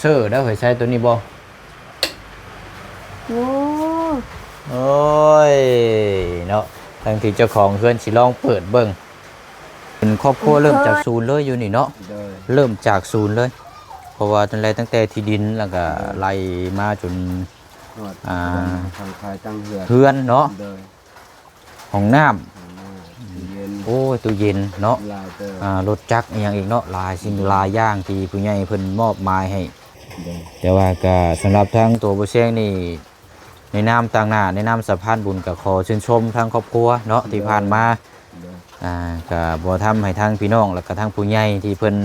ເຊີເດີ ເຮີ້ຍ ໃຊ້ໂຕນີ້ບໍ່? ໂອ້ ໂອ້ຍ ເນາະ ທັງທີ່ເຈົ້າຂອງເຮືອນຊິລອງເປີດເບິ່ງ ເປັນຄອບຄົວເລີ່ມຈາກສູນເລີຍຢູ່ນີ້ເນາະ. ໂດຍ ເລີ່ມຈາກສູນເລີຍ ເພາະວ່າຕັ້ງແຕ່ ຕັ້ງແຕ່ທີ່ດິນ ແລ້ວກໍ ໂດຍ ໄລ່ມາຈົນ ຮອດ ອ່າ ທາງຂາຍຕັ້ງເຮືອນ ເຮືອນເນາະ. ໂດຍ ຫ້ອງນ້ຳ ຫ້ອງນ້ຳ ຕູ້ເຢັນ ໂອ້ຍ ຕູ້ເຢັນເນາະ ຫຼາຍເຕີບ ອ່າ ລົດຈັກອີ່ຫຍັງອີກເນາະ ຫຼາຍສິ່ງ ໂດຍ ຫຼາຍຢ່າງທີ່ຜູ້ໃຫຍ່ເພິ່ນມອບໝາຍໃຫ້. ໂດຍ ແຕ່ວ່າກໍສຳລັບທາງຕົວບໍ່ແຊງນີ້ ໃນນາມຕາງໜ້າ ໃນນາມສະພານບຸນ ກໍຂໍຊື່ນຊົມທາງຄອບຄົວເນາະ ໂດຍ ທີ່ຜ່ານມາ ໂດຍ ອ່າ ກໍບໍ່ທຳໃຫ້ທາງພີ່ນ້ອງ ແລ້ວກໍທາງຜູ້ໃຫຍ່ທີ່ເພິ່ນ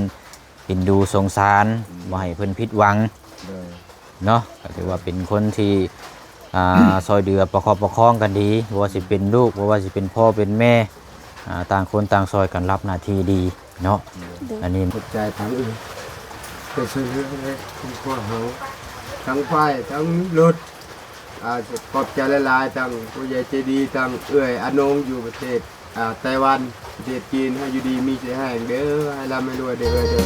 ເອັນດູສົງສານ ອືມ ບໍ່ໃຫ້ເພິ່ນຜິດຫວັງ ໂດຍ ເນາະ ກໍຖືວ່າເປັນຄົນທີ່ ອ່າ ຊ່ອຍເຫຼືອປະຄອບປະຄອງກັນດີ ບໍ່ວ່າຊິເປັນລູກ ບໍ່ວ່າຊິເປັນພໍ່ເປັນແມ່ ອ່າ ຕ່າງຄົນຕ່າງຊ່ອຍກັນຮັບໜ້າທີ່ດີເນາະ. ໂດຍ ອັນນີ້ ຂອບໃຈທັງເອື້ອຍ ໄປຊ່ວຍເຫຼືອໃຫ້ຄອບຄົວເຮົາ ທັງໄຟ ທັງລົດ ອ່າ ຂອບໃຈຫຼາຍໆ ທັງຜູ້ໃຫຍ່ໃຈດີ ທັງເອື້ອຍອານົງຢູ່ປະເທດ ອ່າ ໄຕ້ຫວັນ ປະເທດຈີນ ໃຫ້ຢູ່ດີມີແຮງເດີ ໃຫ້ລ່ຳໃຫ້ລວຍເດີເອື້ອຍເດີ.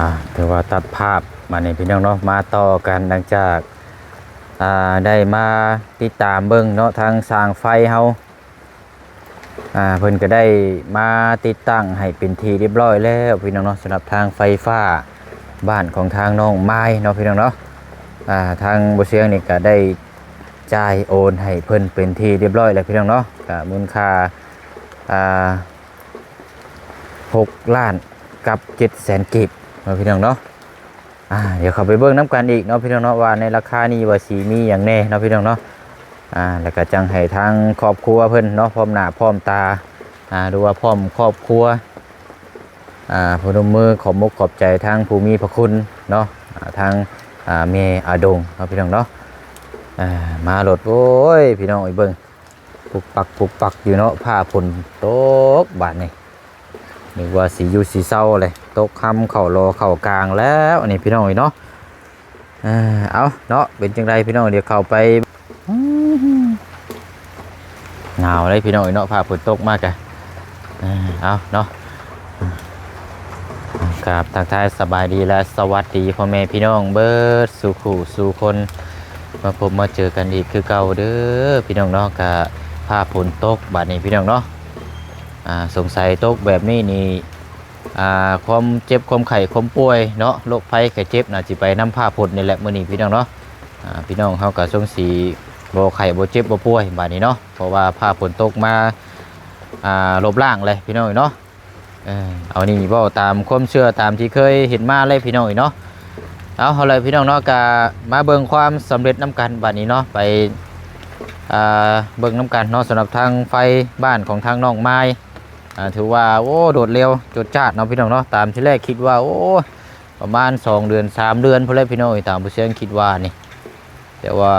ອ່າ ຖືວ່າຕັດພາບມານີ້ພີ່ນ້ອງເນາະ ມາຕໍ່ກັນ ຫຼັງຈາກ ອ່າ ໄດ້ມາຕິດຕາມເບິ່ງເນາະ ທາງຊ່າງໄຟເຮົາ ອ່າ ເພິ່ນກໍໄດ້ມາຕິດຕັ້ງໃຫ້ເປັນທີ່ຮຽບຮ້ອຍແລ້ວພີ່ນ້ອງເນາະ ສຳລັບທາງໄຟຟ້າບ້ານຂອງທາງນ້ອງມາຍເນາະ ພີ່ນ້ອງເນາະ. ອ່າ ທາງບໍ່ຊຽງນີ້ກໍໄດ້ຈ່າຍໂອນໃຫ້ເພິ່ນເປັນທີ່ຮຽບຮ້ອຍແລ້ວພີ່ນ້ອງເນາະ ກໍມູນຄ່າ ອ່າ ຫົກລ້ານກັບເຈັດແສນກີບເນາະ ພີ່ນ້ອງເນາະ. ອ່າ ດຽວເຂົ້າໄປເບິ່ງນຳກັນອີກເນາະ ພີ່ນ້ອງເນາະ ວ່າໃນລາຄານີ້ວ່າຊິມີຫຍັງແດ່ເນາະ ພີ່ນ້ອງເນາະ. ອ່າ ແລ້ວກໍຈັ່ງໃຫ້ທາງຄອບຄົວເພິ່ນເນາະ ພ້ອມໜ້າພ້ອມຕາ ອ່າ ຫຼືວ່າພ້ອມຄອບຄົວ ອ່າ ພະນົມມືຂອບອົກຂອບໃຈທາງຜູ້ມີພະຄຸນເນາະ ອ່າ ທາງ ອ່າ ແມ່ອາດົງເນາະ ພີ່ນ້ອງເນາະ. ອ່າ ມາໂລດ ໂອ້ຍ ພີ່ນ້ອງເອີຍ ເບິ່ງ ປຸກປັກ ປຸກປັກຢູ່ເນາະ ຟ້າຝົນຕົກບາດນີ້ ນຶກວ່າຊິຢູ່ຊິເຊົາເລີຍ ຕົກຮຳເຂົ້າລໍເຂົ້າກາງແລ້ວ ອັນນີ້ພີ່ນ້ອງເອີຍເນາະ. ເອີ ເອົາເນາະ ເປັນຈັ່ງໃດພີ່ນ້ອງ ດຽວເຂົ້າໄປ ອືມ ໜາວເລີຍພີ່ນ້ອງເອີຍເນາະ ຟ້າຝົນຕົກມາກະ ເອີ ເອົາເນາະ ກາບທັກທາຍສະບາຍດີ ແລະ ສະຫວັດດີພໍ່ແມ່ພີ່ນ້ອງເບິດສູ່ຄູ່ສູ່ຄົນ ມາພົບມາເຈີກັນອີກຄືເກົ່າເດີພີ່ນ້ອງເນາະ. ກະຟ້າຝົນຕົກບາດນີ້ພີ່ນ້ອງເນາະ ອ່າ ສົງໄສຕົກແບບນີ້ນີ້ ອ່າ ຄວາມເຈັບຄວາມໄຂ້ຄວາມປ່ວຍເນາະ ໂລກໄພໄຂ້ເຈັບ ໜ້າຊິໄປນຳຟ້າຝົນນີ້ແຫຼະ ມື້ນີ້ພີ່ນ້ອງເນາະ. ອ່າ ພີ່ນ້ອງເຮົາກໍຊົງຊິບໍ່ໄຂ້ບໍ່ເຈັບບໍ່ປ່ວຍບາດນີ້ເນາະ ເພາະວ່າຟ້າຝົນຕົກມາ ອ່າ ລົບລ້າງເລີຍພີ່ນ້ອງເນາະ. ເອີ ເອົານີ້ເວົ້າຕາມຄວາມເຊື່ອຕາມທີ່ເຄີຍເຫັນມາເລີຍພີ່ນ້ອງເນາະ. ເອົາ ເອົາລະພີ່ນ້ອງເນາະ ກະມາເບິ່ງຄວາມສຳເລັດນຳກັນບາດນີ້ເນາະ ໄປ ອ່າ ເບິ່ງນຳກັນເນາະ ສຳລັບທາງໄຟບ້ານຂອງທາງນ້ອງມາຍ. ອ່າ ຖືວ່າ ໂອ້ ໂດດເລັວໂຈດຈາດເນາະ ພີ່ນ້ອງເນາະ. ຕາມທີ່ແລກຄິດວ່າ ໂອ້ ປະມານສອງເດືອນ ສາມເດືອນພຸ້ນແຫຼະພີ່ນ້ອງ ຕາມຜູ້ຊ່ຽງຄິດວ່ານີ້ ແຕ່ວ່າ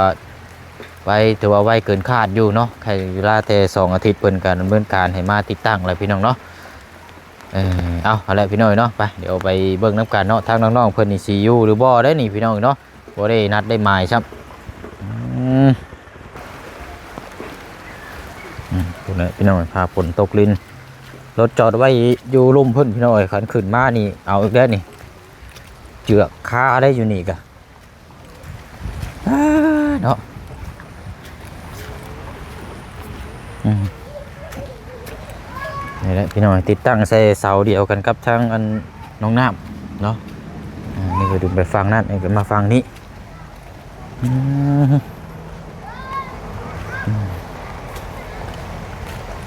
ໄວ ຖືວ່າໄວເກີນຄາດຢູ່ເນາະ ໃຊ້ເວລາແຕ່ສອງອາທິດ ເພິ່ນກໍດຳເນີນການໃຫ້ມາຕິດຕັ້ງແລ້ວພີ່ນ້ອງເນາະ. ເອີ ເອົາ ເອົາແຫຼະພີ່ນ້ອງເນາະ ໄປ ດຽວໄປເບິ່ງນຳກັນເນາະ ທາງນ້ອງໆເພິ່ນນີ້ຊິຢູ່ຫຼືບໍ່ເດ້ນີ້ພີ່ນ້ອງເນາະ ບໍ່ໄດ້ນັດໄດ້ໝາຍຊ້ຳ. ອືມ ອືມ ພຸ້ນແຫຼະພີ່ນ້ອງ ຟ້າຝົນຕົກລິນ ລົດຈອດໄວ້ຢູ່ລຸ່ມພຸ້ນພີ່ນ້ອງເອີຍ. ຄັນຂຶ້ນມານີ້ເອົາອີກແລ້ວນີ້ ເຈືອກຄາໄດ້ຢູ່ນີ້ກະ ອ່າ ເນາະ ອືມ ນີ້ແຫຼະພີ່ນ້ອງ ຕິດຕັ້ງໃສ່ເສົາດຽວກັນກັບທາງອັນໜອງນ້ຳເນາະ. ອ່າ ນີ້ກໍດຶງໄປຝັ່ງນັ້ນ ນີ້ກໍມາຝັ່ງນີ້. ອືມ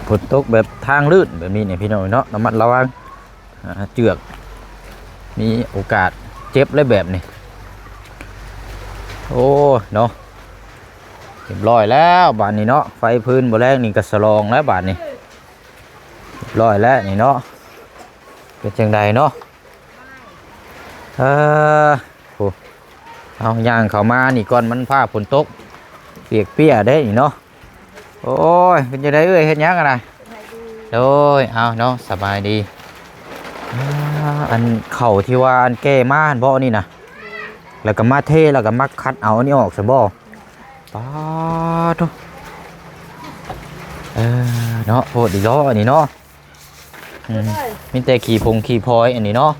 ຝົນຕົກແບບທາງລື່ນແບບນີ້ນີ້ພີ່ນ້ອງເນາະ ລະມັດລະວັງ ອ່າ ເຈືອກ ມີໂອກາດເຈັບເລີຍແບບນີ້. ໂອ້ ເນາະ ຮຽບຮ້ອຍແລ້ວບາດນີ້ເນາະ ໄຟພື້ນມື້ແລງນີ້ກໍສະຫຼອງແລ້ວບາດນີ້ ຮຽບຮ້ອຍແລ້ວນີ້ເນາະ. ເປັນຈັ່ງໃດເນາະ ເອີ ໂອ້ ເຮົາຍ່າງເຂົ້າມານີ້ກ່ອນ ມັນຟ້າຝົນຕົກ ປຽກເປຍເດ້ນີ້ເນາະ. ໂອ້ຍ ເປັນຈັ່ງໃດເອື້ອຍ ເຮັດຫຍັງຫັ້ນນະ? ໂດຍ ເອົາເນາະ ສະບາຍດີ. ອ່າ ອັນເຂົ້າທີ່ວ່າອັນແກ່ມາຫັ້ນບໍ່ນີ້ນະ? ແລ້ວກໍມາເທ ແລ້ວກໍມາຄັດເອົາອັນນີ້ອອກຊັ້ນບໍ່? ປາດໂທ້ ເອີ ເນາະ ໂພດອີ່ຫຼໍອັນນີ້ເນາະ. ອືມ ມີແຕ່ຂີ້ຜົງຂີ້ພອຍອັນນີ້ເນາະ.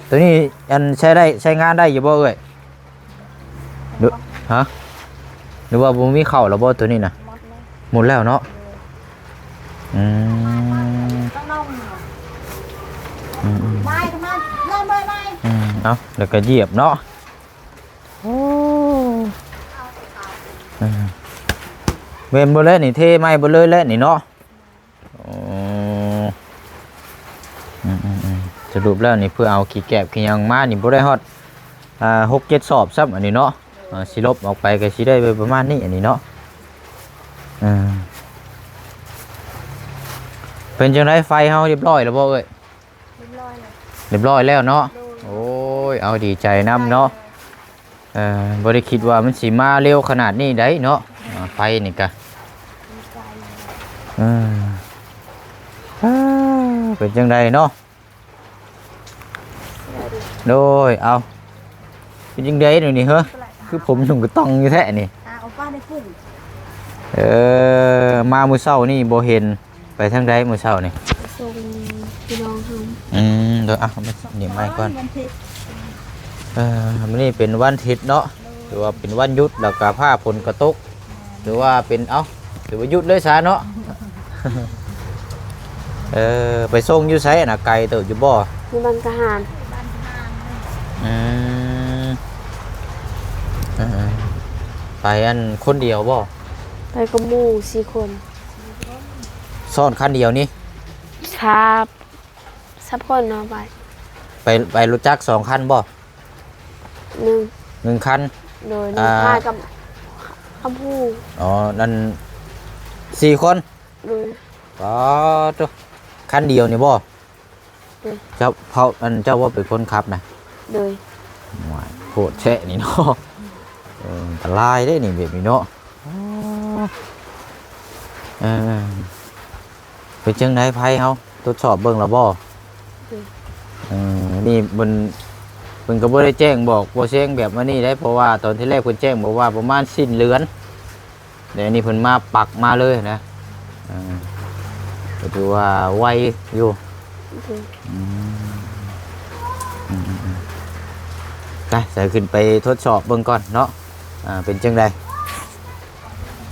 ໂດຍ ໂຕນີ້ອັນໃຊ້ໄດ້ ໃຊ້ງານໄດ້ຢູ່ບໍ່ເອື້ອຍ? ຫຼື ຮະ ຫຼືວ່າບໍ່ມີເຂົ້າແລ້ວບໍ່ໂຕນີ້ນະ? ໝົດແລ້ວ ໝົດແລ້ວເນາະ. ໂດຍ ອືມ ອືມໆ ໄລ່ຂຶ້ນມາ ໄລ່ ໄລ່ ໄລ່ ອືມ ເອົາ ແລ້ວກໍຢຽບເນາະ. ໂອ້ ອືມ ແມ່ນເບິດແລ້ວນີ້ ເທໃໝ່ເບິດເລີຍແຫຼະນີ້ເນາະ. ອໍ ອືມໆໆ ສະຫຼຸບແລ້ວນີ້ ເພື່ອເອົາຂີ້ແກບຂີ້ຫຍັງມານີ້ ບໍ່ໄດ້ຮອດ ອ່າ ຫົກເຈັດສອບຊ້ຳອັນນີ້ເນາະ. ອ່າ ຊິລົບອອກໄປກໍຊິໄດ້ໄປປະມານນີ້ອັນນີ້ເນາະ. ເອີ ເປັນຈັ່ງໃດ ໄຟເຮົາຮຽບຮ້ອຍແລ້ວບໍ່ເອີຍ? ຮຽບຮ້ອຍແລ້ວ ຮຽບຮ້ອຍແລ້ວເນາະ. ໂດຍ ໂອ້ຍ ເອົາ ດີໃຈນຳເນາະ. ເອີ ບໍ່ໄດ້ຄິດວ່າມັນຊິມາເລັວຂະໜາດນີ້ໄດ໋ເນາະ. ອ່າ ໄຟນີ້ກະ ເອີ ເປັນຈັ່ງໃດເນາະ? ໂດຍ ເອົາ ເປັນຈັ່ງໃດດຽວນີ້ເຮີ? ຄືຜົມຫຍຸ້ງກະຕ່ອງຢູ່ແທ້ນີ້. ອ່າ ເອົາປ້າໃນປຸ້ງ. ເອີ ມາມື້ເຊົ້ານີ້ບໍ່ເຫັນ. ໄປທາງໃດມື້ເຊົ້ານີ້? ໄປສົ່ງພີ່ນ້ອງເຮົາ. ອືມ ໂດຍ ອ່ະ ນີ້ໄມ້ກ່ອນ. ວັນທິດ ເອີ ມື້ນີ້ເປັນວັນທິດເນາະ. ໂດຍ ຖືວ່າເປັນວັນຢຸດ ແລ້ວກະຟ້າຝົນກະຕົກ. ແມ່ນ ຖືວ່າເປັນ ເອົ້າ ຖືວ່າຢຸດເລີຍຊະເນາະ. ເອີ ໄປສົ່ງຢູ່ໃສນະ? ໄກເຕີບຢູ່ບໍ່? ຢູ່ບ້ານກະຫານ. ອືມ ເອີ ໄປອັນຄົນດຽວບໍ່? ໄປກັບໝູ່ສີ່ຄົນ. ຊ້ອນຄັນດຽວນີ້? ສາມ ສາມຄົນເນາະ ໄປ ໄປ ໄປລົດຈັກສອງຄັນບໍ່? ໜຶ່ງ ໜຶ່ງຄັນ. ໂດຍ ອ່າ ຂ້າກັບຄຳພູ. ອໍ ນັ້ນສີ່ຄົນ. ໂດຍ ປາດໂທ້ ຄັນດຽວນີ້ບໍ່? ໂດຍ ເຈົ້າ ເຂົາ ອັນ ເຈົ້າບໍ່ເປັນຄົນຂັບນະ? ໂດຍ ໂອ້ຍ ໂພດແຊະນີ້ເນາະ. ເອີ ອັນຕະລາຍເດ້ນີ້ ແບບນີ້ເນາະ. ອໍ ເອີ ເປັນຈັ່ງໃດໄຟເຮົາ ທົດສອບເບິ່ງແລ້ວບໍ່? ໂດຍ ເອີ ນີ້ເພິ່ນ ເພິ່ນກໍບໍ່ໄດ້ແຈ້ງບອກບໍ່ແຊງແບບວ່ານີ້ໄດ໋ ເພາະວ່າຕອນທີແລກເພິ່ນແຈ້ງບອກວ່າປະມານສິ້ນເດືອນ. ແຕ່ອັນນີ້ເພິ່ນມາປັກມາເລີຍນະ. ເອີ ກໍຖືວ່າໄວຢູ່. ໂອເຄ ອືມ ອືມໆໆ ໄປ ໃສ່ຂຶ້ນໄປທົດສອບເບິ່ງກ່ອນເນາະ. ອ່າ ເປັນຈັ່ງໃດ?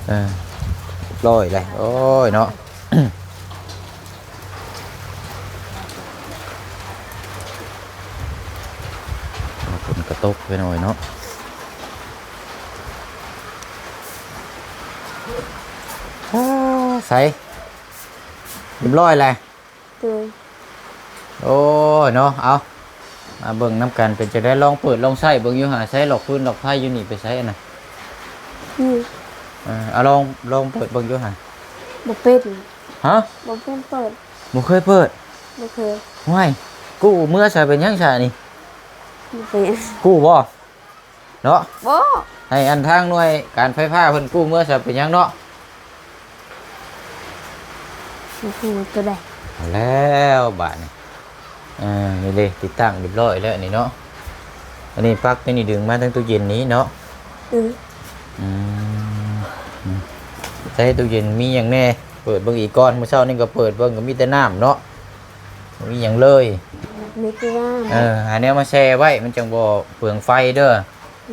ເອີ ຮຽບຮ້ອຍແລ້ວ. ໂອ້ຍເນາະ ຝົນກະຕົກໄປໜ້ອຍເນາະ. ອາ ໃສ ຮຽບຮ້ອຍແລ້ວ. ໂດຍ ໂອ້ຍເນາະ. ເອົາ ມາເບິ່ງນຳກັນ ເປັນຈັ່ງໃດ ລອງເປີດລອງໃຊ້ເບິ່ງຢູ່ຫາ. ໃຊ້ຫຼອກຟືນຫຼອກໄຟຢູ່ນີ້ໄປໃສອັນນະ? ນີ້ ເອີ ເອົາ ລອງ ລອງເປີດເບິ່ງຢູ່ຫາ. ບໍ່ເປັນ. ຮະ? ບໍ່ເປັນເປີດ. ບໍ່ເຄີຍເປີດ? ບໍ່ເຄີຍ. ຫ້ວຍ ກູ້ເມືອຊະ ເປັນຫຍັງຊະນີ້? ບໍ່ເປັນ. ກູ້ບໍ່? ເນາະ ບໍ່ ໃຫ້ອັນທາງໜ່ວຍການໄຟຟ້າເພິ່ນກູ້ເມືອຊະ ເປັນຫຍັງເນາະ? ບໍ່ຮູ້ຕົວໃດ. ເອົາແລ້ວບາດນີ້ ເອີ ນີ້ເດ້ ຕິດຕັ້ງຮຽບຮ້ອຍແລ້ວນີ້ເນາະ. ອັນນີ້ປັກຕົວນີ້ດຶງມາທາງຕູ້ເຢັນນີ້ເນາະ. ອື ອືມ ໃສ່ຕູ້ເຢັນມີຫຍັງແດ່? ເປີດເບິ່ງອີກກ່ອນ. ມື້ເຊົ້ານີ້ກໍເປີດເບິ່ງ ກໍມີແຕ່ນ້ຳເນາະ. ບໍ່ມີຫຍັງເລີຍ. ມີແຕ່ນ້ຳ. ເອີ ຫາແນວມາແຊ່ໄວ້ ມັນຈັ່ງບໍ່ເປືອງໄຟເດີ. ໂ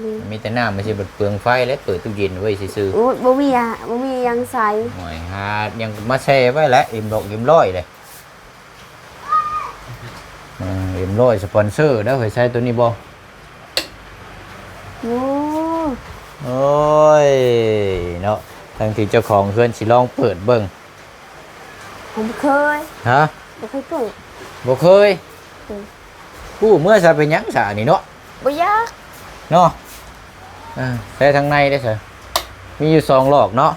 ດຍ ມີແຕ່ນ້ຳ ມັນຊິເປີງໄຟ ແລະ ເປີດຕູ້ເຢັນໄວ້ຊື່ໆ. ໂອ້ຍ ບໍ່ມີອະ ບໍ່ມີຫຍັງໃສ່. ໂອ້ຍ ຫາຫຍັງມາແຊ່ໄວ້ແຫຼະ ເອັມດອກເອັມຮ້ອຍເດ້. ເອີ ເອັມຮ້ອຍສະປອນເຊີເດີ. ເຄີຍໃຊ້ໂຕນີ້ບໍ່? ໂອ້ ໂອ້ຍ ເນາະ ທັງທີ່ເຈົ້າຂອງເຮືອນຊິລອງເປີດເບິ່ງ. ບໍ່ເຄີຍ. ຮະ? ບໍ່ເຄີຍເປີດ. ບໍ່ເຄີຍ? ໂດຍ. ກູ້ເມືອຊະ ເປັນຫຍັງຊະອັນນີ້ເນາະ? ບໍ່ຢາກເນາະ. ເອີ ໃສ່ທາງໃນເດ້ຊະ ມີຢູ່ສອງຫຼອກເນາະ.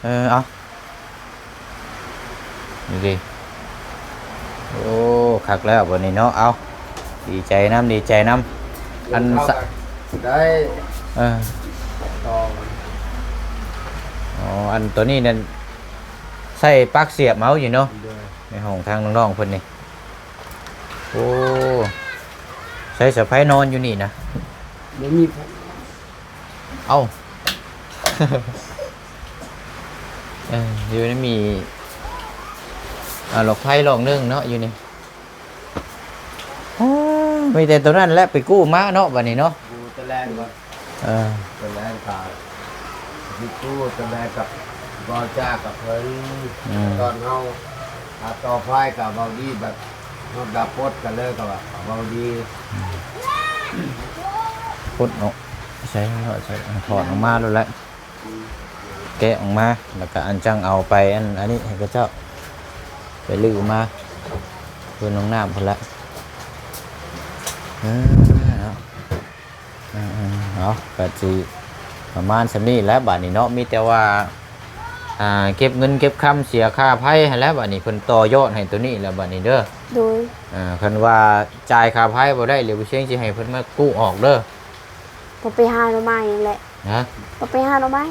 ເອີ ເອົາ ນີ້ເດ້. ໂອ້ ຄັກແລ້ວບັດນີ້ເນາະ. ເອົາ ດີໃຈນຳ ດີໃຈນຳ. ອັນ ກິນເຂົ້າ ສະ ກັນໄດ້. ເອີ ຕໍ່. ອໍ ອໍ ອັນໂຕນີ້ນັ້ນໃຊ້ປາກສຽບເອົາຢູ່ເນາະ ໂດຍ ໃນຫ້ອງທາງນ້ອງໆເພິ່ນນີ້. ໂອ້ ໃຊ້ສະໄພນອນຢູ່ນີ້ນະ ບໍ່ມີ ເອົ້າ ເອີ ຢູ່ໃນມີ ອ່າ ຫຼອກໄຟຫຼອກໜຶ່ງເນາະຢູ່ນີ້. ໂອ້ ມີແຕ່ໂຕນັ້ນແຫຼະໄປກູ້ມາເນາະ ບາດນີ້ເນາະ ກູ້ແຕ່ແລງກ່ອນ ເອີ ແຕ່ແລງກະຊິກູ້ ແຕ່ແລງກັບເວົ້າຈາກັບເພິ່ນ ອືມ ຕອນເຮົາ ຖ້າຕໍ່ໄຟກະເວົ້າດີ ແບບຮອດດາວປົດກະເລີກະວ່າເວົ້າດີ ອືມ ປົດເນາະ ໃສ່ເນາະ ໃສ່ ຖອດອອກມາໂລດແຫຼະ. ແກະອອກມາ ແລ້ວກະອັນຈັ່ງເອົາໄປ ອັນ ອັນນີ້ໃຫ້ເຂົາເຈົ້າໄປຮື້ມາ ເພິ່ນຫ້ອງນ້ຳພຸ້ນລະ ເອີ ເນາະ ເອີ ເອົາ ກະຊິປະມານສ່ຳນີ້ແຫຼະບາດນີ້ເນາະ ມີແຕ່ວ່າ ອ່າ ເກັບເງິນເກັບຄຳເສຍຄ່າໄຟຫັ້ນແຫຼະບາດນີ້ ເພິ່ນຕໍ່ຍອດໃຫ້ໂຕນີ້ແຫຼະບາດນີ້ເດີ ໂດຍ ອ່າ ຄັນວ່າຈ່າຍຄ່າໄຟບໍ່ໄດ້ ຫຼືບໍ່ເຊັງຊິໃຫ້ເພິ່ນມາກູ້ອອກເດີ ຕ້ອງໄປຫາໜໍ່ໄມ້ຫັ້ນແຫຼະ ຮະ? ຕ້ອງໄປຫາໜໍ່ໄມ້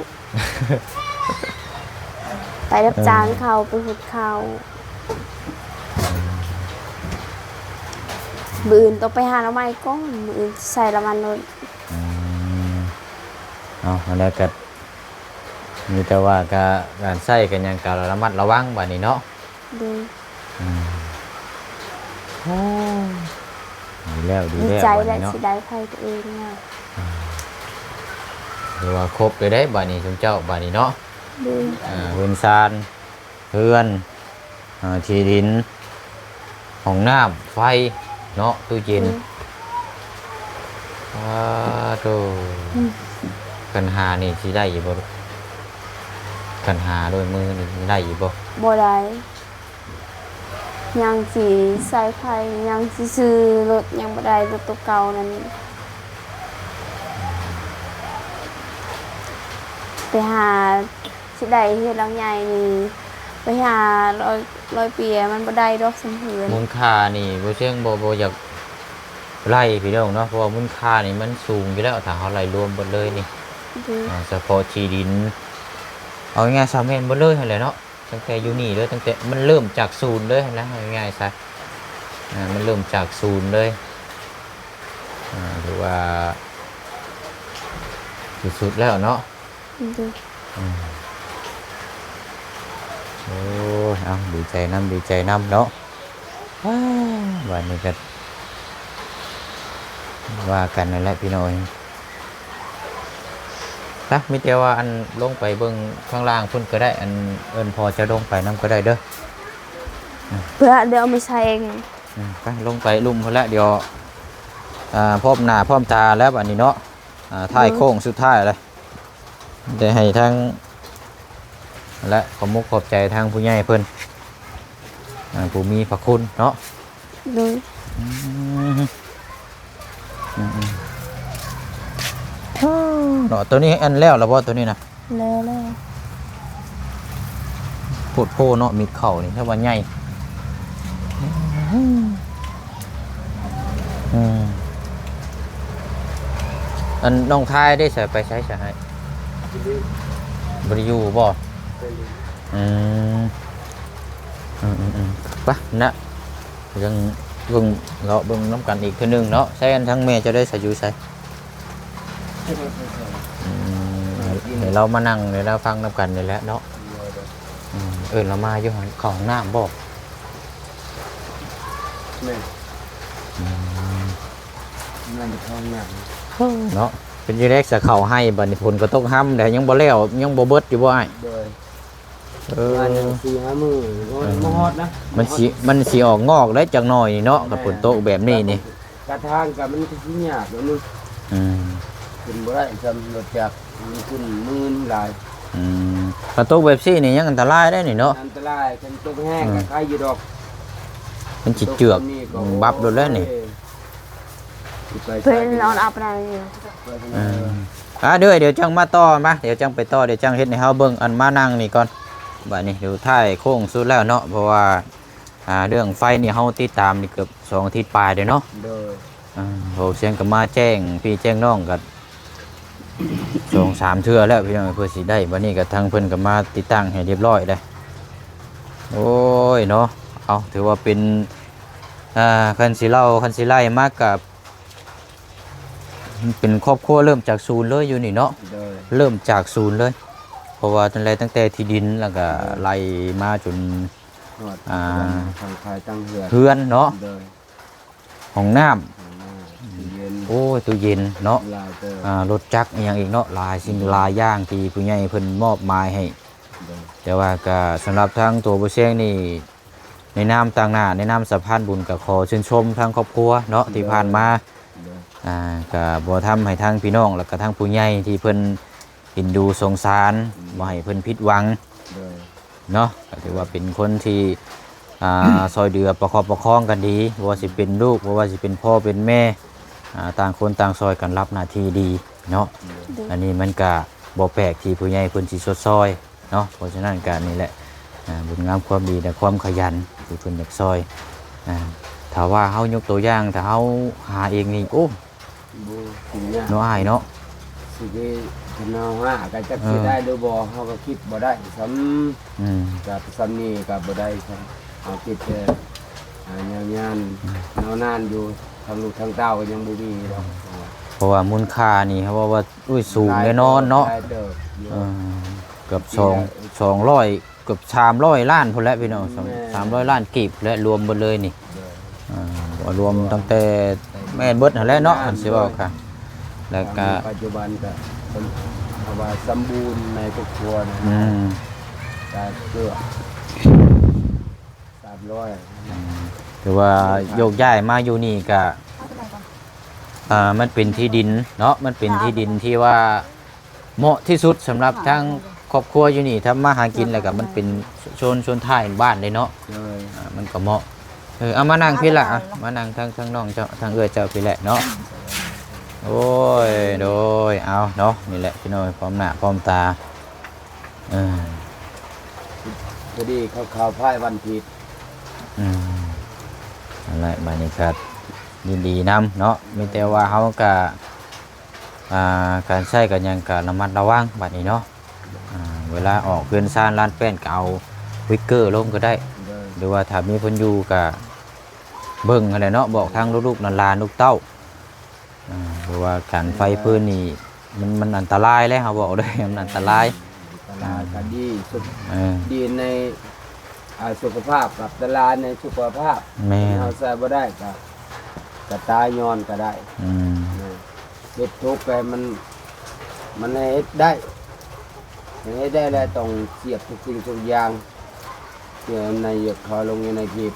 ໄປຮັບຈ້າງເຂົາ ເອີ ໄປຫຸດເຂົ້າ ມື້ອື່ນຕ້ອງໄປຫາໜໍ່ໄມ້ກ່ອນ ມື້ອື່ນໃສ່ລະມັນໂລດ ອືມ ເອົາ ອັນໃດກະມີແຕ່ວ່າກະ ການໃຊ້ກະຫຍັງກະລະມັດລະວັງບາດນີ້ເນາະ. ໂດຍ ອືມ ໂອ້ ດີແລ້ວ ດີແລ້ວ ດີໃຈແຫຼະ ບາດນີ້ເນາະ ຊິໄດ້ໄຟຕົວເອງແລ້ວ ອືມ ຖືວ່າຄົບເລີຍເດ້ບາດນີ້ ຊຸມເຈົ້າບາດນີ້ເນາະ ໂດຍ ອ່າ ເຮືອນຊານ ເຮືອນ ອ່າ ທີ່ດິນ ຫ້ອງນ້ຳ ໄຟເນາະ ຕູ້ເຢັນ ໂດຍ ອາໂທ້ ອືມ ຄັນຫານີ້ຊິໄດ້ຢູ່ບໍ່? ຄັນຫາດ້ວຍມືນີ້ໄດ້ຢູ່ບໍ່? ບໍ່ໄດ້ ຍັງຊິໃສ່ໄຟ ຍັງຊິຊື້ລົດ ຍັງບໍ່ໄດ້ລົດໂຕເກົ່ານັ້ນ ໄປຫາ ຊິໄດ້ເຮືອນຫຼັງໃຫຍ່ນີ້ ໄປຫາຮ້ອຍ ຮ້ອຍປຽ ມັນບໍ່ໄດ້ດອກສ່ຳເຮືອນ ມູນຄ່ານີ້ບໍ່ເຊີງ ບໍ່ ບໍ່ຢາກໄລ່ພີ່ນ້ອງເນາະ ເພາະວ່າມູນຄ່ານີ້ມັນສູງຢູ່ແລ້ວ ຖ້າເຮົາໄລ່ລວມເບິດເລີຍນີ້ ໂດຍ ອ່າ ສະເພາະທີ່ດິນ ເອົາງ່າຍໆ ຊາວແມ່ນເບິດເລີຍຫັ້ນແຫຼະເນາະ ຕັ້ງແຕ່ຢູ່ນີ້ເລີຍ ຕັ້ງແຕ່ມັນເລີ່ມຈາກສູນເລີຍຫັ້ນນະ ເອົາງ່າຍໆ ຊະ ອ່າ ມັນເລີ່ມຈາກສູນເລີຍ ອ່າ ຖືວ່າສຸດໆ ແລ້ວເນາະ. ໂດຍ ອືມ ໂອ້ຍ ເອົາ ດີໃຈນຳ ດີໃຈນຳເນາະ ອ້າ ບາດນີ້ກະວ່າກັນນັ້ນແຫຼະພີ່ນ້ອງ ໄປ ມີແຕ່ວ່າ ອັນ ລົງໄປເບິ່ງຂ້າງລ່າງພຸ້ນກະໄດ້ ອັນ ເອີ້ນພໍ່ເຈົ້າລົງໄປນຳກະໄດ້ເດີ ເພື່ອດຽວເອົາໄປໃສ່ເອງ ອືມ ໄປ ລົງໄປລຸ່ມພຸ້ນແຫຼະ ດຽວ ອ່າ ພ້ອມໜ້າພ້ອມຕາແລ້ວບາດນີ້ເນາະ ອ່າ ທ້າຍໂຄ້ງສຸດທ້າຍແລ້ວ ໄດ້ໃຫ້ທາງ ແລະ ຂອບມຸກຂອບໃຈທາງຜູ້ໃຫຍ່ເພິ່ນ ອ່າ ຜູ້ມີພະຄຸນເນາະ ໂດຍ ອືມ ອືມໆ ໂອ້ ເນາະ ໂຕນີ້ອັນແລ້ວລະບໍ່ ໂຕນີ້ນະ? ແລ້ວແລ້ວ ໂພດໂພເນາະ ມິດເຂົ້ານີ້ ແທ້ວ່າໃຫຍ່ ອືມ ອືມ ອັນນ້ອງທາຍເດ້ ໃສ ໄປໃສ ໃສໃຫ້ ບໍ່ໄດ້ຢູ່ບໍ່? ອືມ ອືມໆ ໄປນະ ເບິ່ງ ເບິ່ງ ເລາະເບິ່ງນຳກັນອີກເທື່ອໜຶ່ງເນາະ ໃສ ອັນທາງແມ່ເຈົ້າໄດ້ໃສ ຢູ່ໃສ? ອືມ ໃຫ້ລາວມານັ່ງ ໃຫ້ລາວຟັງນຳກັນນີ້ແຫຼະເນາະ ອືມ ເອີ້ນລາວມາຢູ່ ເຂົ້າຫ້ອງນ້ຳບໍ່? ແມ່ນ ອືມ ແມ່ນເຂົ້າຫ້ອງນ້ຳ ເນາະ ເປັນຈັ່ງໃດສະ ເຂົ້າໄຮ່ບາດນີ້ ຝົນກະຕົກຮຳແລ້ວ ຍັງບໍ່ແລ້ວ ຍັງບໍ່ເບິດຢູ່ບໍ່ອ້າຍ? ໂດຍ ເອີ ປະມານສີ່ຫ້າມື້ ບໍ່ ເອີ ບໍ່ຮອດນະ ມັນຊິ ມັນຊິອອກງອກໄດ້ຈັກໜ້ອຍນີ້ເນາະ ແມ່ນ ຄັນຝົນຕົກແບບນີ້ນີ້ ກະທາງກະມັນກະຊິຍາກແບບນີ້ ອືມ ຂຶ້ນບໍ່ໄດ້ ຊ່ຳລົດຈັກ ມັນຂຶ້ນມື່ນຫຼາຍ ອືມ ຄັນຕົກແບບຊີ້ນີ້ຍັງອັນຕະລາຍໄດ໋ນີ້ເນາະ ອັນຕະລາຍ ຄັນຕົກແຮງ ອືມ ກະໄຄຢູ່ດອກ ມັນຊິເຈື່ອກ ຕົກແບບນີ້ກະ ບັບໂລດແລ້ວນີ້ ໂອ້ຍ ຊິໄປ ເພິ່ນນອນອັບໄດ້ຢູ່ ອືມ ອ່າ ເດີ ດຽວຈັ່ງມາຕໍ່ ມາ ດຽວຈັ່ງໄປຕໍ່ ດຽວຈັ່ງເຮັດໃຫ້ເຮົາເບິ່ງ ອັນມານັ່ງນີ້ກ່ອນ ບາດນີ້ຢູ່ທ້າຍໂຄ້ງສຸດແລ້ວເນາະ ເພາະວ່າ ອ່າ ເລື່ອງໄຟນີ້ເຮົາຕິດຕາມນີ້ເກືອບສອງອາທິດປາຍເດ້ເນາະ ໂດຍ ອ່າ ເວົ້າສຽງກະມາແຈ້ງພີ່ແຈ້ງນ້ອງກະ ສອງສາມເທື່ອແລ້ວພີ່ນ້ອງ ເພື່ອຊິໄດ້. ບັດນີ້ກໍທາງເພິ່ນກໍມາຕິດຕັ້ງໃຫ້ຮຽບຮ້ອຍແລ້ວ. ໂອ້ຍເນາະ ເອົາ ຖືວ່າເປັນ ອ່າ ຄັນຊິເລົ່າ ຄັນຊິໄລ່ມາກໍ ເປັນຄອບຄົວເລີ່ມຈາກສູນເລີຍຢູ່ນີ້ເນາະ. ໂດຍ ເລີ່ມຈາກສູນເລີຍ ເພາະວ່າຕັ້ງແຕ່ ຕັ້ງແຕ່ທີ່ດິນ ແລ້ວກໍ ໂດຍ ໄລ່ມາຈົນ ຮອດ ອ່າ ທັງຂາຍທັງເຮືອນ ເຮືອນເນາະ. ໂດຍ ຫ້ອງນ້ຳ ຫ້ອງນ້ຳ ຕູ້ເຢັນ ໂອ້ຍ ຕູ້ເຢັນເນາະ ຫຼາຍເຕີບ ອ່າ ລົດຈັກອີ່ຫຍັງອີກເນາະ ຫຼາຍສິ່ງ ໂດຍ ຫຼາຍຢ່າງທີ່ຜູ້ໃຫຍ່ເພິ່ນມອບໝາຍໃຫ້. ໂດຍ ແຕ່ວ່າກໍສຳລັບທາງຕົວບໍ່ແຊງນີ້ ໃນນາມຕາງໜ້າ ໃນນາມສະພານບຸນ ກໍຂໍຊື່ນຊົມທາງຄອບຄົວເນາະ ໂດຍ ທີ່ຜ່ານມາ ໂດຍ ອ່າ ກໍບໍ່ທຳໃຫ້ທາງພີ່ນ້ອງ ແລ້ວກໍທາງຜູ້ໃຫຍ່ທີ່ເພິ່ນເອັນດູສົງສານ ອືມ ບໍ່ໃຫ້ເພິ່ນຜິດຫວັງ ໂດຍ ເນາະ ກໍຖືວ່າເປັນຄົນທີ່ ອ່າ ຊ່ອຍເຫຼືອປະຄັບປະຄອງກັນດີ ບໍ່ວ່າຊິເປັນລູກ ບໍ່ວ່າຊິເປັນພໍ່ເປັນແມ່ ອ່າ ຕ່າງຄົນຕ່າງຊ່ອຍກັນຮັບໜ້າທີ່ດີເນາະ. ໂດຍ ອັນນີ້ມັນກະບໍ່ແປກທີ່ຜູ້ໃຫຍ່ເພິ່ນຊິຊົດຊ່ອຍເນາະ. ເພາະສະນັ້ນກະນີ້ແຫຼະ ອ່າ ບຸນງາມຄວາມດີ ແລະ ຄວາມຂະຫຍັນທີ່ເພິ່ນຢາກຊ່ອຍ. ອ່າ ຖ້າວ່າເຮົາຍົກຕົວຢ່າງ ຖ້າເຮົາຫາເອງນີ້ ໂອ້ ບໍ່ ຊິຍາກ ເນາະອ້າຍເນາະ ຊິໄດ້ ຄັນເຮົາຫາກໍຈັກ ເອີ ຊິໄດ້ຫຼືບໍ່ ເຮົາກໍຄິດບໍ່ໄດ້ຊ້ຳ. ອືມ ກໍຊ້ຳນີ້ກໍບໍ່ໄດ້ຊ້ຳ ເຮົາຄິດແຕ່ ອ່າ ຍາວຍານ ອືມ ເນາະ ນານຢູ່ ທັງລູກທັງເຕົ້າກໍຍັງບໍ່ມີດອກ. ເພາະວ່າມູນຄ່ານີ້ ເຮົາເວົ້າວ່າ ໂອ້ຍ ສູງແນ່ນອນເນາະ. ຫຼາຍເຕີບຢູ່ ເອີ ເກືອບສອງ ສອງຮ້ອຍ ເກືອບສາມຮ້ອຍລ້ານພຸ້ນແຫຼະພີ່ນ້ອງ ແມ່ນ ສາມຮ້ອຍລ້ານກີບແຫຼະ ລວມເບິດເລີຍນີ້. ໂດຍ ອ່າ ລວມຕັ້ງແຕ່ແມ່ນເບິດຫັ້ນແຫຼະເນາະ ຄັນຊິເວົ້າກະ ແລ້ວກະປັດຈຸບັນກະ ເຮົາວ່າສົມບູນໃນຄອບຄົວນະ ອືມ ກະເກືອບສາມຮ້ອຍ. ອືມ ຖືວ່າໂຍກຍ້າຍມາຢູ່ນີ້ກະ ອ່າ ມັນເປັນທີ່ດິນເນາະ ມັນເປັນທີ່ດິນທີ່ວ່າ ເໝາະທີ່ສຸດສຳລັບທາງຄອບຄົວຢູ່ນີ້ ທຳມາຫາກິນ ແລ້ວກໍມັນເປັນໂຊນ ໂຊນທ້າຍບ້ານເດ້ເນາະ. ໂດຍ ອ່າ ມັນກໍເໝາະ. ເອີ ເອົາມານັ່ງພີ້ລະ ອ່ະ ມານັ່ງທາງ ທາງນ້ອງເຈົ້າ ທາງເອື້ອຍເຈົ້າພີ້ແຫຼະເນາະ. ໂອ້ຍ ໂດຍ ເອົາເນາະ ນີ້ແຫຼະພີ່ນ້ອງ ພ້ອມໜ້າພ້ອມຕາ. ເອີ ພໍດີເຂົ້າ ເຂົ້າພາຍວັນທິດ. ອືມ ນັ້ນແຫຼະ ບັດນີ້ກໍຍິນດີນຳເນາະ ມີແຕ່ວ່າເຮົາກໍ ອ່າ ການໃຊ້ການຫຍັງກະລະມັດລະວັງບັດນີ້ເນາະ. ອ່າ ເວລາອອກເຮືອນຊານລານແປ້ນກະເອົາວິກເກີລົງກໍໄດ້ ໂດຍ ຫຼືວ່າຖ້າມີເພິ່ນຢູ່ກະເບິ່ງຫັ້ນແຫຼະເນາະ ບອກທາງລູກໆຫຼານໆ ລູກເຕົ້າ. ອ່າ ເພາະວ່າການໄຟຟືນນີ້ ມັນ ມັນອັນຕະລາຍເດ້ ເຮົາເວົ້າເດ້ ມັນອັນຕະລາຍ ອັນຕະລາຍກໍດີສຸດ ເອີ ດີໃນ ອ່າ ສຸຂະພາບ ກັບຕະລາຍໃນສຸຂະພາບ. ແມ່ນ ເຮົາໃຊ້ບໍ່ໄດ້ກໍ ກໍຕາຍຍ້ອນກໍໄດ້. ອືມ ເຮັດທຸກແລ້ວມັນ ມັນໃຫ້ເຮັດໄດ້ ໃຫ້ເຮັດໄດ້ແລ້ວຕ້ອງສຽບທຸກສິ່ງທຸກຢ່າງ. ເພື່ອໃນຢາກເຂົ້າລົງຢູ່ໃນເຂດ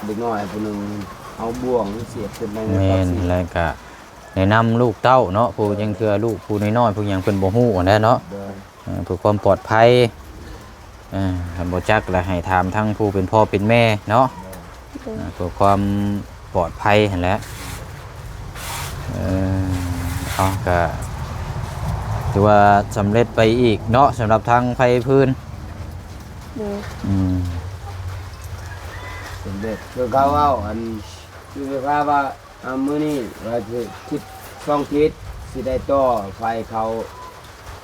ເດັກນ້ອຍຜູ້ໜຶ່ງເອົາບ່ວງສຽບຂຶ້ນໃນ ແມ່ນ ແລ້ວກໍແນະນຳລູກເຕົ້າເນາະ ຜູ້ຍັງເທື່ອລູກຜູ້ນ້ອຍໆ ຜູ້ຫຍັງເພິ່ນບໍ່ຮູ້ຫັ້ນແຫຼະເນາະ. ໂດຍ ເອີ ເພື່ອຄວາມປອດໄພ ເອີ ຄັນບໍ່ຈັກລະໃຫ້ຖາມທາງຜູ້ເປັນພໍ່ເປັນແມ່ເນາະ. ໂດຍ ເອີ ເພື່ອຄວາມປອດໄພຫັ້ນແຫຼະ. ເອີ ເອົາ ກະຖືວ່າສຳເລັດໄປອີກເນາະ ສຳລັບທາງໄຟຟືນ. ໂດຍ ອືມ ສຳເລັດ ຄືເຂົາເວົ້າ ອັນ ຄືໄຟຟ້າວ່າ ອ່າ ມື້ນີ້ວ່າຊິ ທິດສອງທິດ ຊິໄດ້ຕໍ່ໄຟເຂົ້າ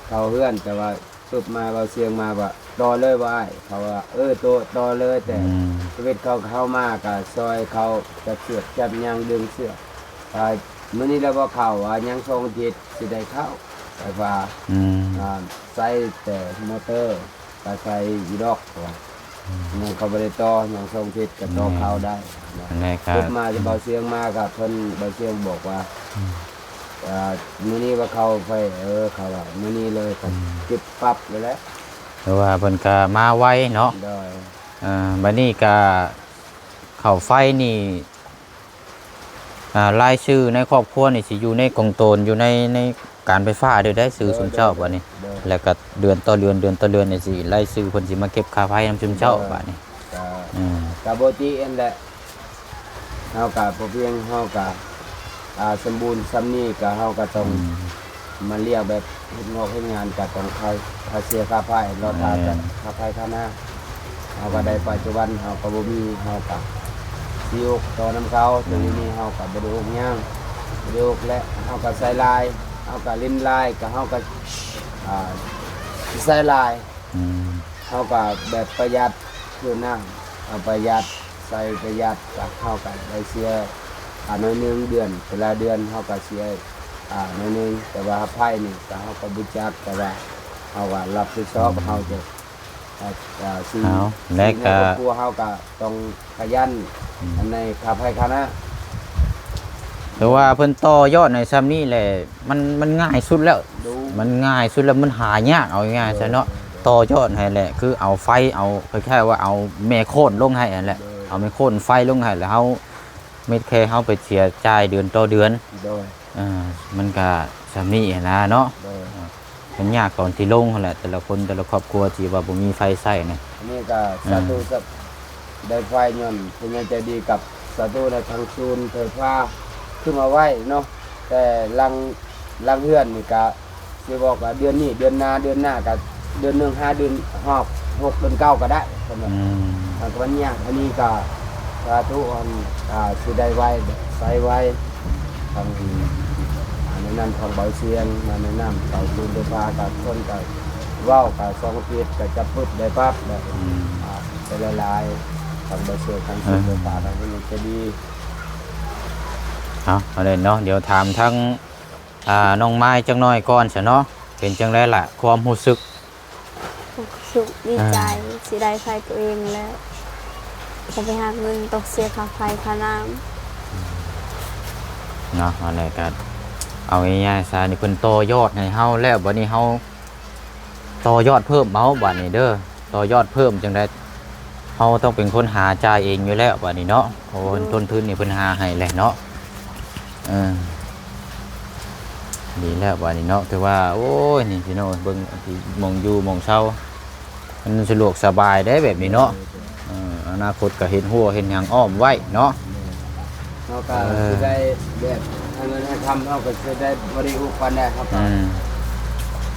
ເຂົ້າເຮືອນ ແຕ່ວ່າ ປຶບມາ ເບົາສຽງມາວ່າ ຕໍ່ເລີຍບໍ່ອ້າຍ? ເຂົາວ່າ ເອີ ໂຕ ຕໍ່ເລີຍ ແຕ່ ອືມ ຊີວິດເຂົາເຂົ້າມາກໍຊ່ອຍເຂົາຈັບເຊືອກຈັບຫຍັງ ດຶງເຊືອກ. ອ່າ ມື້ນີ້ລະບໍ່ເຂົ້າ ວ່າຍັງສອງອາທິດຊິໄດ້ເຂົ້າ. ໄຟຟ້າ ອືມ ອ່າ ໃຊ້ແຕ່ມໍເຕີ ກໍໃຊ້ຢູ່ດອກ ວ່າ ອືມ ຍັງເຂົາບໍ່ໄດ້ຕໍ່ ຍັງສອງອາທິດກໍຕໍ່ເຂົ້າໄດ້. ແມ່ນ ອັນນັ້ນກໍ ປຶບມາ ເບົາສຽງມາກໍເພິ່ນ ເບົາສຽງບອກວ່າ ອືມ ອ່າ ມື້ນີ້ວ່າເຂົ້າໄຟ ເອີ ເຂົາວ່າມື້ນີ້ເລີຍ ກໍ ອືມ ຕິດປັບເລີຍແຫຼະ. ແຕ່ວ່າເພິ່ນກໍມາໄວເນາະ. ໂດຍ ອ່າ ບັດນີ້ກໍເຂົ້າໄຟນີ້ ອ່າ ລາຍຊື່ໃນຄອບຄົວນີ້ຊິຢູ່ໃນກອງໂຕນ ຢູ່ໃນ ໃນການໄຟຟ້າເດີ ໄດ້ຊື່ຊຸມເຈົ້າບັດນີ້. ໂດຍ ແລ້ວກໍເດືອນຕໍ່ເດືອນ ເດືອນຕໍ່ເດືອນນີ້ຊິ ລາຍຊື່ເພິ່ນຊິມາເກັບຄ່າໄຟນຳຊຸມເຈົ້າ ໂດຍ ບັດນີ້. ກໍ ອືມ ກໍບໍ່ຕິອັນແຫຼະ ເຮົາກະພໍພຽງ ເຮົາກະ ອ່າ ສົມບູນຊ່ຳນີ້ກະ ເຮົາກະຕ້ອງ ອືມ ມາລຽກແບບເຮັດງອກເຮັດງານ ກະຕ້ອງຄ່າ ຄ່າເສຍຄ່າໄຟ ລໍຖ້າ ແມ່ນ ກະຄ່າໄຟຄ່ານ້ຳ ເຮົາກະໄດ້ ອືມ ປັດຈຸບັນເຮົາກະບໍ່ມີ ເຮົາກະຊິອົກຕໍ່ນຳເຂົາ. ແມ່ນ ແຕ່ດຽວນີ້ເຮົາກະບໍ່ໄດ້ອົກຫຍັງ ບໍ່ໄດ້ອົກແຫຼະ ເຮົາກະໃຊ້ລາຍ ເຮົາກໍຫຼິ້ນຫຼາຍ ກໍເຮົາກໍ ອ່າ ໃຊ້ຫຼາຍ ອືມ ເຮົາກໍແບບປະຢັດ ຄືນ້ຳ ເຮົາປະຢັດ ໃຊ້ປະຢັດ ກໍເຮົາກໍໄດ້ເສຍ ອ່າ ໜ້ອຍໜຶ່ງ ເດືອນ ແຕ່ລະເດືອນເຮົາກໍເສຍ ອ່າ ໜ້ອຍໜຶ່ງ ແຕ່ວ່າໄຟນີ້ກໍເຮົາກໍບໍ່ຈັກ ແຕ່ວ່າເຮົາກໍຮັບຜິດຊອບ ອືມ ເຮົາຈະ ອ່າ ອ່າ ຊິ ເອົາ ແລະ ໃນ ກໍ ຄອບຄົວເຮົາກໍຕ້ອງຂະຫຍັນ ອືມ ອັນໃນຄ່າໄຟຄ່ານ້ຳ ແຕ່ວ່າເພິ່ນຕໍ່ຍອດໃຫ້ຊ່ຳນີ້ແຫຼະ ມັນ ມັນງ່າຍສຸດແລ້ວ ໂດຍ ມັນງ່າຍສຸດແລ້ວ ມັນຫາຍາກ ເອົາງ່າຍໆຊະເນາະ ໂດຍ ໂດຍ ຕໍ່ຍອດໃຫ້ແຫຼະ ຄືເອົາໄຟ ເອົາ ຄ້າຍໆວ່າເອົາແມ່ໂຄ່ນລົງໃຫ້ຫັ້ນແຫຼະ ໂດຍ ເອົາແມ່ໂຄ່ນໄຟລົງໃຫ້ ແລ້ວເຮົາ ມີແຕ່ເຮົາໄປເສຍຈ່າຍເດືອນຕໍ່ເດືອນ ໂດຍ ເອີ ມັນກະຊ່ຳນີ້ຫັ້ນນະເນາະ ໂດຍ ມັນຍາກຕອນທີ່ລົງຫັ້ນແຫຼະ ແຕ່ລະຄົນແຕ່ລະຄອບຄົວທີ່ວ່າບໍ່ມີໄຟໃຊ້ນະ ອັນນີ້ກະ ອືມ ສາທຸ ໄດ້ໄຟຍ້ອນຜູ້ໃຫຍ່ໃຈດີກັບສາທຸ ແລະ ທາງສູນໄຟຟ້າຂຶ້ນມາໄວ້ເນາະ ແຕ່ລາງ ລາງເຮືອນນີ້ກະ ຊິບອກວ່າເດືອນນີ້ ເດືອນໜ້າ ເດືອນໜ້າກະເດືອນໜຶ່ງ ຫາເດືອນຮອບ ຫົກເດືອນເກົ້າກໍໄດ້ ເພິ່ນວ່າ ອືມ ມັນກໍມັນຍາກ ອັນນີ້ກໍສາທຸ ອັນ ອ່າ ຊິໄດ້ໄວ ໃຊ້ໄວ ທາງ ອ່າ ແນະນຳທາງເບົາຊຽງ ມາແນະນຳເຂົາຄືນໄຟຟ້າ ກໍເພິ່ນກໍເວົ້າ ກໍສອງອາທິດກໍຈັບປຶບໄດ້ປັບ ແລ້ວ ອືມ ອ່າ ໄປຫຼາຍໆ ທາງເບົາຊຽງ ທາງສູນໄຟຟ້າ ເອີ ທາງນີ້ຈະດີ ເອົາ ເອົາເລີຍເນາະ ດຽວຖາມທາງ ອ່າ ນ້ອງມາຍຈັກໜ້ອຍກ່ອນຊະເນາະ ເປັນຈັ່ງໃດລະຄວາມຮູ້ສຶກ? ຮູ້ສຶກດີໃຈ ອ່າ ຊິໄດ້ໄຟຕົວເອງແລ້ວ ຈະໄປຫາເງິນ ຕ້ອງເສຍຄ່າໄຟຄ່ານ້ຳ ເນາະ ອັນນີ້ກໍເອົາງ່າຍໆຊະ ນີ້ເພິ່ນຕໍ່ຍອດໃຫ້ເຮົາແລ້ວ ບັດນີ້ເຮົາຕໍ່ຍອດເພີ່ມເອົາ ບັດນີ້ເດີ ຕໍ່ຍອດເພີ່ມຈັ່ງໃດ ເຮົາຕ້ອງເປັນຄົນຫາຈ່າຍເອງຢູ່ແລ້ວບາດນີ້ເນາະ ເພາະວ່າ ໂດຍ ຕົ້ນທຶນນີ້ເພິ່ນຫາໃຫ້ແຫຼະເນາະ ເອີ ດີແລ້ວບາດນີ້ເນາະ ຖືວ່າ ໂອ້ຍ ນີ້ພີ່ນ້ອງເບິ່ງ ໝ່ອງຢູ່ໝ່ອງເຊົາ ມັນສະດວກສະບາຍເດ້ແບບນີ້ເນາະ ໂດຍ ເອີ ອະນາຄົດກໍເຮັດຮົ້ວເຮັດຫຍັງອ້ອມໄວ້ເນາະ ໂດຍ ເຮົາກໍ ເອີ ຊິໄດ້ແບບຫາເງິນຫາຄຳ ເຮົາກໍຊິໄດ້ບໍ່ໄດ້ອຸປານໃດ ເຮົາກໍ ອືມ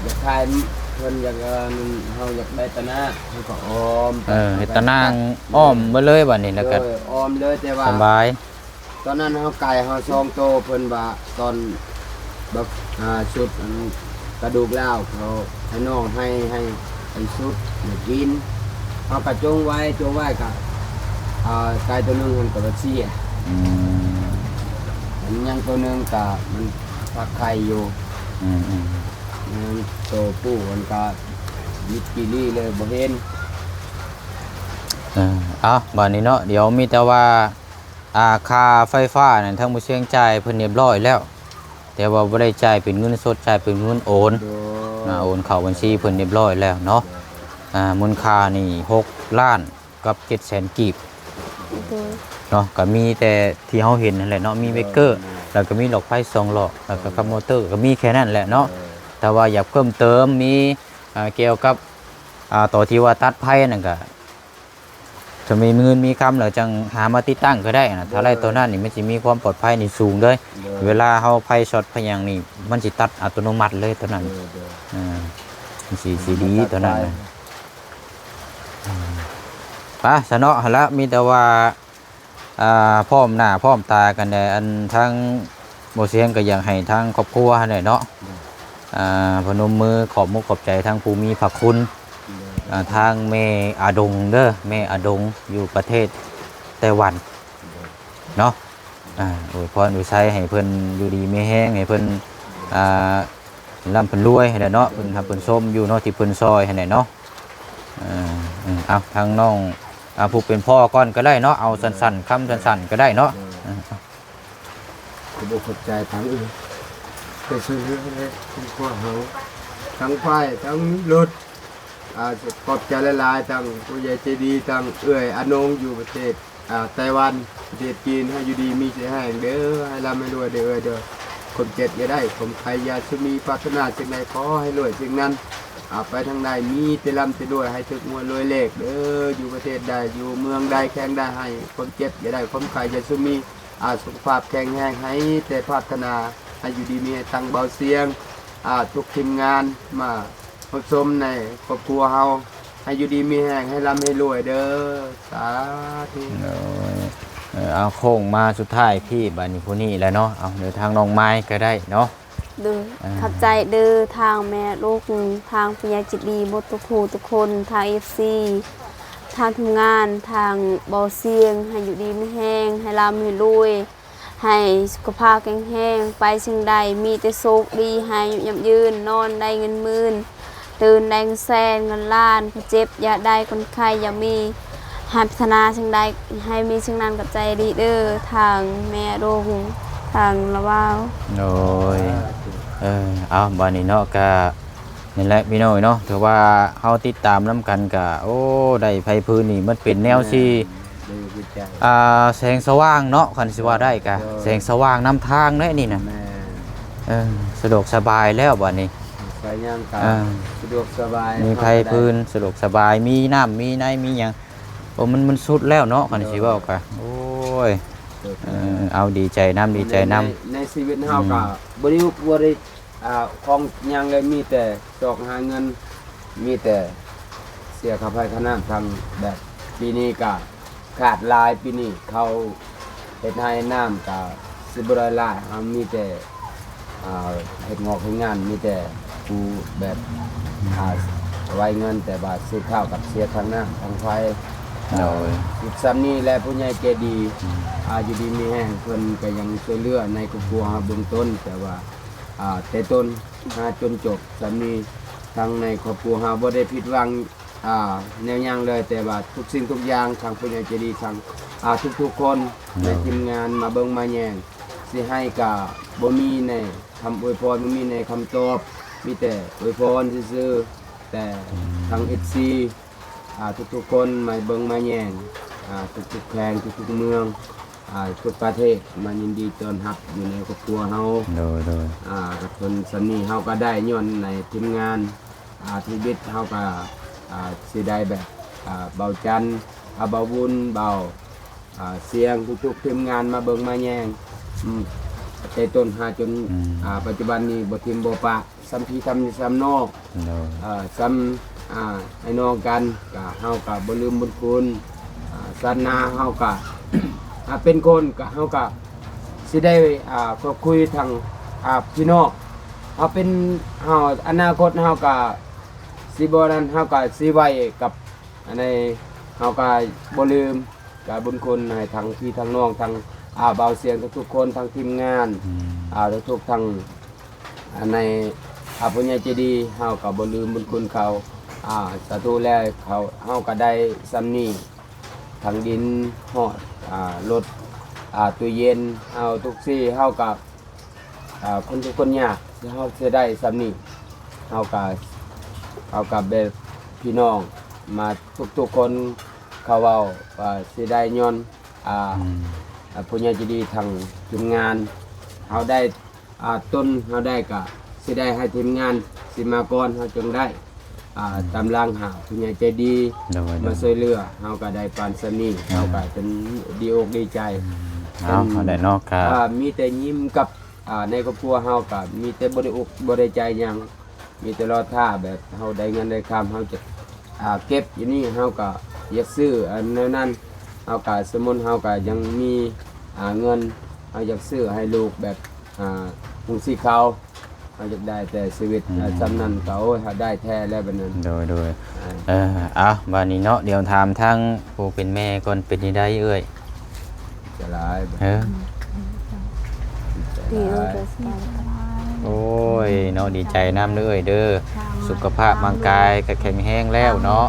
ຢາກຂາຍເພິ່ນ ຢາກ ເອີ ເຮົາຢາກໄດ້ຕະໜ່າງ ເຮົາກໍອ້ອມໄປ ເອີ ເຮັດຕະໜ່າງອ້ອມໄປເລີຍບາດນີ້ ແລ້ວກໍ ໂດຍ ອ້ອມເລີຍ ແຕ່ວ່າສະບາຍ ຕອນນັ້ນເຮົາໄກ່ເຮົາສອງໂຕ ເພິ່ນວ່າຕອນບັກ ອ່າ ຊຸດອັນ ກະດູກລາວເຂົາໃຫ້ນ້ອງໃຫ້ ໃຫ້ ໃຫ້ຊຸດໃຫ້ກິນ ເຮົາກະຈົ່ງໄວ້ ຈົ່ງໄວ້ກະ ອ່າ ໄກ່ໂຕໜຶ່ງຫັ້ນກະວ່າເສຍ ອືມ ມັນຍັງໂຕໜຶ່ງກະມັນຟັກໄຂ່ຢູ່ ອືມໆ ຍັງໂຕຜູ້ມັນກະມິດປີລີເລີຍບໍ່ເຫັນ ເອີ ເອົາ ບາດນີ້ເນາະ ດຽວມີແຕ່ວ່າ ອ່າ ຄ່າໄຟຟ້ານັ້ນທາງບໍ່ຊຽງຈ່າຍເພິ່ນຮຽບຮ້ອຍແລ້ວ ແຕ່ວ່າບໍ່ໄດ້ຈ່າຍເປັນເງິນສົດ ຈ່າຍເປັນເງິນໂອນ ໂດຍ ອ່າ ໂອນເຂົ້າບັນຊີເພິ່ນຮຽບຮ້ອຍແລ້ວເນາະ ໂດຍ ອ່າ ມູນຄ່ານີ້ຫົກລ້ານກັບເຈັດແສນກີບ ໂດຍ ເນາະ ກໍມີແຕ່ທີ່ເຮົາເຫັນຫັ້ນແຫຼະເນາະ ມີເບຣກເກີ ໂດຍ ແລ້ວກໍມີຫຼອກໄຟສອງຫຼອກ ແລ້ວກໍກັບມໍເຕີ ກໍມີແຄ່ນັ້ນແຫຼະເນາະ ໂດຍ ຖ້າວ່າຢາກເພີ່ມເຕີມ ມີ ອ່າ ກ່ຽວກັບ ອ່າ ຕົວທີ່ວ່າຕັດໄຟນັ້ນກໍ ຖ້າມີເງິນມີຄຳແລ້ວຈັ່ງຫາມາຕິດຕັ້ງກໍໄດ້ນະ ໂດຍ ຖ້າໄດ້ຕົວນັ້ນນີ້ມັນຊິມີຄວາມປອດໄພນີ້ສູງເລີຍ ໂດຍ ເວລາເຮົາໄຟຊັອດໄຟຫຍັງນີ້ ມັນຊິຕັດອັດຕະໂນມັດເລີຍຕົວນັ້ນ ໂດຍ ໂດຍ ອ່າ ມັນຊິ ມັນຊິດີຕົວນັ້ນນະ ຕັດໄຟ ອືມ ໄປຊະເນາະ ຫັ້ນລະ ມີແຕ່ວ່າ ອ່າ ພ້ອມໜ້າພ້ອມຕາກັນແດ່ ອັນທາງບໍ່ຊຽງກໍຢາກໃຫ້ທາງຄອບຄົວຫັ້ນແຫຼະເນາະ ໂດຍ ອ່າ ພະນົມມືຂອບມຸກຂອບໃຈທາງຜູ້ມີພະຄຸນ ໂດຍ ອ່າ ທາງແມ່ອາດົງເດີ ແມ່ອາດົງຢູ່ປະເທດໄຕ້ຫວັນ ໂດຍ ເນາະ ອ່າ ອວຍພອນອວຍໄຊໃຫ້ເພິ່ນຢູ່ດີມີແຮງ ໃຫ້ເພິ່ນ ອ່າ ລ່ຳເພິ່ນລວຍຫັ້ນແຫຼະເນາະ ເພິ່ນຮັບເພິ່ນຊົມຢູ່ເນາະ ທີ່ເພິ່ນຊ່ອຍຫັ້ນແຫຼະເນາະ ເອີ ເອົາ ທາງນ້ອງ ອ່າ ຜູ້ເປັນພໍ່ກ່ອນກໍໄດ້ເນາະ ເອົາສັ້ນໆ ຄຳສັ້ນໆ ກໍໄດ້ເນາະ ເອີ ຂອບອົກຂອບໃຈທັງເອື້ອຍ ໄປຊ່ວຍເຫຼືອໃນຄອບຄົວເຮົາ ທັງໄຟ ທັງລົດ ອ່າ ຂອບໃຈຫຼາຍໆ ທັງຜູ້ໃຫຍ່ໃຈດີ ທັງເອື້ອຍອານົງຢູ່ປະເທດ ອ່າ ໄຕ້ຫວັນ ປະເທດຈີນ ໃຫ້ຢູ່ດີມີແຮງເດີ ໃຫ້ລ່ຳໃຫ້ລວຍເດີເອື້ອຍເດີ ຄວາມເຈັບຢ່າໄດ້ ຄວາມໄຂ້ຢ່າຊຸມີ ປາດຖະໜາສິ່ງໃດຂໍໃຫ້ລວຍສິ່ງນັ້ນ ອ່າ ໄປທາງໃດມີແຕ່ລ່ຳແຕ່ລວຍ ໃຫ້ຖືກຫວຍລວຍເລກເດີ ຢູ່ປະເທດໃດ ຢູ່ເມືອງໃດ ແຂວງໃດ ໃຫ້ຄວາມເຈັບຢ່າໄດ້ ຄວາມໄຂ້ຢ່າຊຸມີ ອ່າ ສຸຂະພາບແຂງແຮງ ໃຫ້ແຕ່ປາດຖະໜາ ໃຫ້ຢູ່ດີມີແຮງ ທັງເບົາສຽງ ອ່າ ທຸກທີມງານມາ ຮັບຊົມໃນຄອບຄົວເຮົາ ໃຫ້ຢູ່ດີມີແຮງ ໃຫ້ລ່ຳໃຫ້ລວຍເດີ ສາທຸ ໂດຍ ເອີ ເອົາ ໂຄ້ງມາສຸດທ້າຍພີ້ ບາດນີ້ຜູ້ນີ້ແຫຼະເນາະ ເອົາ ເດີ ທາງນ້ອງມາຍກໍໄດ້ເນາະ ໂດຍ ອ່າ ຂອບໃຈເດີ ທາງແມ່ລູກ ທາງຜູ້ໃຫຍ່ໃຈດີໝົດທຸກຜູ້ທຸກຄົນ ທາງເອັຟຊີ ທາງທີມງານ ທາງເບົາສຽງ ໃຫ້ຢູ່ດີມີແຮງ ໃຫ້ລ່ຳໃຫ້ລວຍ ໃຫ້ສຸຂະພາບແຂງແຮງ ໄປສິ່ງໃດມີແຕ່ໂຊກດີ ໃຫ້ອາຍຸຍືນ ນອນໄດ້ເງິນໝື່ນ ຕື່ນໄດ້ເງິນແສນເງິນລ້ານ ເຈັບຢ່າໄດ້ ຄົນໄຂ້ຢ່າມີ ໃຫ້ປາດຖະໜາສິ່ງໃດໃຫ້ມີສິ່ງນັ້ນ ຂອບໃຈອີ່ຫຼີເດີ ທາງແມ່ລູກ ທາງລາວາວ. ໂດຍ ເອີ ເອົາ ບາດນີ້ເນາະ ກະ ນີ້ແຫຼະພີ່ນ້ອງເນາະ ຖືວ່າເຮົາຕິດຕາມນຳກັນກະ ໂອ້ ໄດ້ໄພພື້ນນີ້ ມັນເປັນແນວທີ່ ແມ່ນ ດີໃຈ ອ່າ ແສງສະຫວ່າງເນາະ ຄັນຊິວ່າໄດ້ກະ ໂດຍ ແສງສະຫວ່າງນຳທາງເດ້ນີ້ນະ ແມ່ນ ເອີ ສະດວກສະບາຍແລ້ວບາດນີ້ ໄປຫຍັງກະ ອ່າ ສະດວກສະບາຍ ມີໄພພື້ນສະດວກສະບາຍ ມີນ້ຳມີໃນ ມີຫຍັງ ໂອ້ ມັນ ມັນສຸດແລ້ວເນາະ ຄັນຊິເວົ້າກະ ໂດຍ ໂອ້ຍ ເອີ ເອົາ ດີໃຈນຳ ດີໃຈນຳ ໃນ ໃນຊີວິດເຮົາກະ ອືມ ບໍ່ໄດ້ອຸກບໍ່ໄດ້ ອ່າ ຂອງຫຍັງເລີຍ ມີແຕ່ຊອກຫາເງິນ ມີແຕ່ເສຍຄ່າໄຟຄ່ານ້ຳ ທັງແບບປີນີ້ກະຂາດຫຼາຍ ປີນີ້ເຂົາເຮັດໄຮ່ເຮັດນາກະຊິບໍ່ໄດ້ຫຼາຍ ເຮົາມີແຕ່ ອ່າ ເຮັດງອກເຮັດງານ ມີແຕ່ຜູ້ແບບ ອ່າ ໄວ້ເງິນ ແຕ່ວ່າຊື້ເຂົ້າກັບເສຍທັງນ້ຳທັງໄຟ ໂດຍ ອ່າ ຢູ່ສ່ຳນີ້ແຫຼະ ຜູ້ໃຫຍ່ໃຈດີ ອືມ ອ່າ ຢູ່ດີມີແຮງ ເພິ່ນກະຍັງຊ່ວຍເຫຼືອໃນຄອບຄົວເຮົາເບື້ອງຕົ້ນ ແຕ່ວ່າ ອ່າ ແຕ່ຕົ້ນຫາຈົນຈົບ ສາມີທັງໃນຄອບຄົວເຮົາບໍ່ໄດ້ຜິດຫວັງ ອ່າ ແນວຫຍັງເລີຍ ແຕ່ວ່າທຸກສິ່ງທຸກຢ່າງ ທາງຜູ້ໃຫຍ່ໃຈດີ ທາງ ອ່າ ທຸກໆຄົນ ໃນ ໂດຍ ທີມງານມາເບິ່ງມາແຍງ ຊິໃຫ້ກະບໍ່ມີໃນຄຳອວຍພອນ ບໍ່ມີໃນຄຳຕອບ ມີແຕ່ອວຍພອນຊື່ໆ ແຕ່ ອືມ ທາງເອັຟຊີ ອ່າ ທຸກໆຄົນມາເບິ່ງມາແຍງ ອ່າ ທຸກໆແຂວງ ທຸກໆເມືອງ ອ່າ ທຸກປະເທດ ມາຍິນດີຕ້ອນຮັບຢູ່ໃນຄອບຄົວເຮົາ ໂດຍ ໂດຍ ອ່າ ກັບເພິ່ນສ່ຳນີ້ເຮົາກະໄດ້ຍ້ອນໃນທີມງານ ອ່າ ທຳອິດເຮົາກະ ອ່າ ຊິໄດ້ແບບ ອ່າ ເບົາຈັນ ອ່າ ເບົາບຸນ ເບົາ ອ່າ ສຽງ ທຸກໆທີມງານມາເບິ່ງມາແຍງ ອືມ ແຕ່ຕົ້ນຫາຈົນ ອືມ ອ່າ ປັດຈຸບັນນີ້ບໍ່ຖິ້ມບໍ່ປະ ສ່ຳພີ່ສ່ຳນ້ອງ ໂດຍ ເອີ ສ່ຳ ອ່າ ອ້າຍນ້ອງກັນ ກະເຮົາກະບໍ່ລືມບຸນຄຸນ ອ່າ ຊາດໜ້າເຮົາກະ ອ່າ ເປັນຄົນກະ ເຮົາກະຊິໄດ້ ອ່າ ເຂົ້າຄຸຍທາງ ອ່າ ພີ່ນ້ອງ ເຮົາເປັນ ເຮົາ ອະນາຄົດເຮົາກະຊິບໍ່ນັ້ນ ເຮົາກະຊິໄວ້ກັບ ອັນໃດ ເຮົາກະບໍ່ລືມ ກະບຸນຄຸນໃຫ້ທັງພີ່ທັງນ້ອງ ທັງ ອ່າ ບ່າວສຽງ ທຸກໆຄົນ ທັງທີມງານ ອືມ ອ່າ ທຸກໆ ທັງ ອັນໃດ ອ່າ ຜູ້ໃຫຍ່ໃຈດີ ເຮົາກະບໍ່ລືມບຸນຄຸນເຂົາ ອ່າ ສາທຸແລ້ວ ເຂົາ ເຮົາກະໄດ້ສ່ຳນີ້ ທັງດິນ ຮອດ ອ່າ ລົດ ອ່າ ຕູ້ເຢັນ ເຮົາທຸກສິ່ງ ເຮົາກະ ອ່າ ຄົນທຸກຄົນຍາກ ເຮົາຊິໄດ້ສ່ຳນີ້ ເຮົາກະ ເຮົາກະແບບພີ່ນ້ອງມາທຸກໆຄົນ ເຂົາເວົ້າວ່າຊິໄດ້ຍ້ອນ ອ່າ ອືມ ອ່າ ຜູ້ໃຫຍ່ໃຈດີທາງທີມງານ ເຮົາໄດ້ ອ່າ ຕົນເຮົາໄດ້ກະຊິໄດ້ໃຫ້ທີມງານຊິມາກ່ອນ ເຮົາຈຶ່ງໄດ້ ອ່າ ອືມ ຕາມຫຼັງຫາຜູ້ໃຫຍ່ໃຈດີ ໂດຍ ມາຊ່ວຍເຫຼືອ ເຮົາກະໄດ້ປານສ່ຳນີ້ ເອີ ເຮົາກະຈົນດີອົກດີໃຈ ອືມ ເປັນ ເອົາ ເຮົາໄດ້ເນາະ ກະ ອ່າ ມີແຕ່ຍິ້ມກັບ ອ່າ ໃນຄອບຄົວເຮົາກະມີແຕ່ບໍ່ໄດ້ອົກບໍ່ໄດ້ໃຈຫຍັງ ມີແຕ່ລໍຖ້າແບບເຮົາໄດ້ເງິນໄດ້ຄຳ ເຮົາຈະ ອ່າ ເກັບຢູ່ນີ້ ເຮົາກະຢາກຊື້ອັນແນວນັ້ນ ເຮົາກະ ສົມມຸດເຮົາກະຍັງມີ ອ່າ ເງິນ ເຮົາຢາກຊື້ໃຫ້ລູກແບບ ອ່າ ຮຸ່ງສີຂາວ ເຮົາຢາກໄດ້ແຕ່ຊີວິດ ອືມ ອ່າ ສ່ຳນັ້ນກະ ໂອ້ຍ ເຮົາໄດ້ແທ້ແລ້ວບັດນັ້ນ ໂດຍ ໂດຍ ອ່າ ເອີ ເອົາ ບາດນີ້ເນາະ ດຽວຖາມທາງຜູ້ເປັນແມ່ກ່ອນ ເປັນຈັ່ງໃດເອື້ອຍ? ຈະຫຼາຍ ເອີ ດີເອີຍ ໂອ້ຍ ເນາະ ດີໃຈນຳເດີ້ເອື້ອຍເດີ້ ສຸຂະພາບຮ່າງກາຍກະແຂງແຮງແລ້ວເນາະ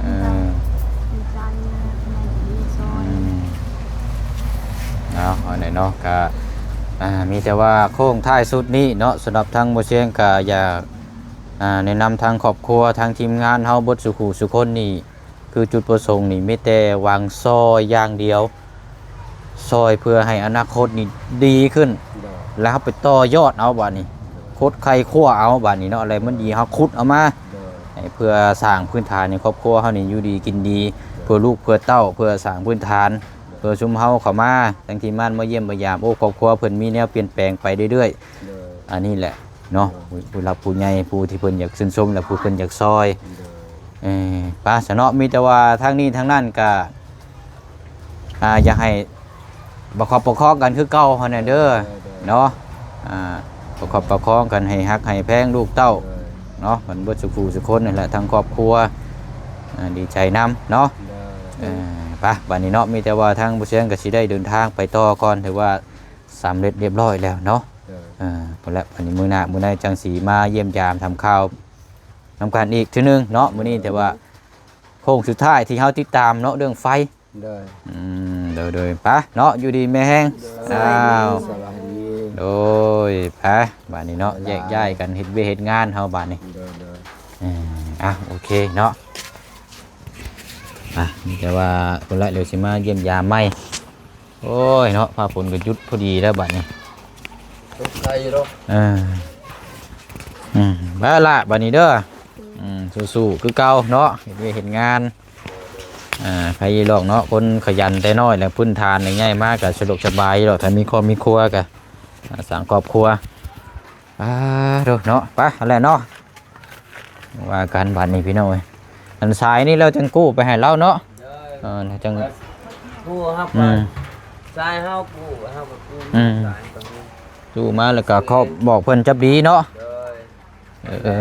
ເອີ ດີໃຈແມ່ ແມ່ດີຊ່ອຍ ອືມ ເອົາ ເອົາແຫຼະເນາະ ກະ ອ່າ ມີແຕ່ວ່າໂຄ້ງທ້າຍສຸດນີ້ເນາະ ສຳລັບທາງບໍ່ຊຽງກະຢາກ ອ່າ ແນະນຳທາງຄອບຄົວ ທາງທີມງານເຮົາເບິດສູ່ຄູ່ສູ່ຄົນນີ້ ຄືຈຸດປະສົງນີ້ມີແຕ່ຫວັງຊ່ອຍຢ່າງດຽວ ຊ່ອຍເພື່ອໃຫ້ອະນາຄົດນີ້ດີຂຶ້ນ ໂດຍ ແລ້ວເຮົາໄປຕໍ່ຍອດເອົາບາດນີ້ ໂດຍ ຂຸດໄຂຂົວເອົາບາດນີ້ເນາະ ແລ້ວມັນດີເຮົາຂຸດເອົາມາ ໂດຍ ໃຫ້ເພື່ອສ້າງພື້ນຖານໃຫ້ຄອບຄົວເຮົານີ້ຢູ່ດີກິນດີ ໂດຍ ເພື່ອລູກເພື່ອເຕົ້າ ເພື່ອສ້າງພື້ນຖານ ໂດຍ ເພື່ອຊຸມເຮົາເຂົ້າມາ ທັງທີມງານມາຢ້ຽມມາຢາມ ໂອ້ ຄອບຄົວເພິ່ນມີແນວປ່ຽນແປງໄປເລື້ອຍໆ ໂດຍ ອັນນີ້ແຫຼະເນາະ ໂດຍ ຜູ້ຫຼັກຜູ້ໃຫຍ່ ຜູ້ທີ່ເພິ່ນຢາກຊື່ນຊົມ ແລະ ຜູ້ເພິ່ນຢາກຊ່ອຍ ໂດຍ ເອີ ໄປຊະເນາະ ມີແຕ່ວ່າທາງນີ້ທາງນັ້ນກະ ອ່າ ຢາກໃຫ້ປະຄັບປະຄອງກັນຄືເກົ່າຫັ້ນນະເດີ ໂດຍ ໂດຍ ເນາະ ອ່າ ປະຄອບປະຄອງກັນໃຫ້ຮັກໃຫ້ແພງລູກເຕົ້າ ໂດຍ ເນາະ ກັນເບິດສູ່ຜູ້ສູ່ຄົນນັ້ນແຫຼະ ທັງຄອບຄົວ ອ່າ ດີໃຈນຳເນາະ ໂດຍ ເອີ ໄປ ບາດນີ້ເນາະ ມີແຕ່ວ່າທາງບໍ່ຊຽງກໍຊິໄດ້ເດີນທາງໄປຕໍ່ກ່ອນ ຖືວ່າສຳເລັດຮຽບຮ້ອຍແລ້ວເນາະ ໂດຍ ເອີ ພຸ້ນແຫຼະ ບາດນີ້ມື້ໜ້າມື້ໃນຈັ່ງຊິມາຢ້ຽມຢາມຖາມຂ່າວນຳກັນອີກເທື່ອໜຶ່ງເນາະ ມື້ນີ້ແຕ່ວ່າໂຄ້ງສຸດທ້າຍທີ່ເຮົາຕິດຕາມເນາະ ເລື່ອງໄຟ ໂດຍ ອືມ ໂດຍ ໂດຍ ໄປເນາະ ຢູ່ດີມີແຮງ ໂດຍ ອ້າວ ສະບາຍດີ ໂດຍ ໄປ ບາດນີ້ເນາະ ເວລາ ແຍກຍ້າຍກັນເຮັດວຽກເຮັດງານເຮົາບາດນີ້ ໂດຍ ໂດຍ ເອີ ອ່ະ ໂອເຄເນາະ ອ່ະ ມີແຕ່ວ່າພຸ້ນລະ ດຽວຊິມາຢ້ຽມຢາມໃໝ່ ໂອ້ຍເນາະ ຟ້າຝົນກໍຢຸດພໍດີແລ້ວບາດນີ້ ຕົກໃຈຢູ່ດອກ ເອີ ອືມ ໄປລະບາດນີ້ເດີ ອືມ ສູ້ໆຄືເກົ່າເນາະ ເຮັດວຽກເຮັດງານ ອ່າ ໃຜຢູ່ດອກເນາະ ຄົນຂະຫຍັນແຕ່ນ້ອຍແລ້ວ ພື້ນຖານໃຫຍ່ມາກໍສະດວກສະບາຍຢູ່ດອກ ຖ້າມີຄອບມີຄົວກໍ ອ່າ ສ້າງຄອບຄົວ ອ່າ ໂດ ເນາະ ໄປຫັ້ນແຫຼະເນາະ ວ່າກັນບາດນີ້ພີ່ນ້ອງເອີຍ ອັນສາຍນີ້ລາວຈັ່ງກູ້ໄປໃຫ້ລາວເນາະ ໂດຍ ເອີ ລາວຈັ່ງ ຜູ້ຮັບ ອືມ ສາຍເຮົາກູ້ ເຮົາກໍກູ້ ອືມ ສາຍກໍກູ້ ກູ້ມາແລ້ວກໍຂໍບອກເພິ່ນຈັບດີເນາະ ໂດຍ ເອີ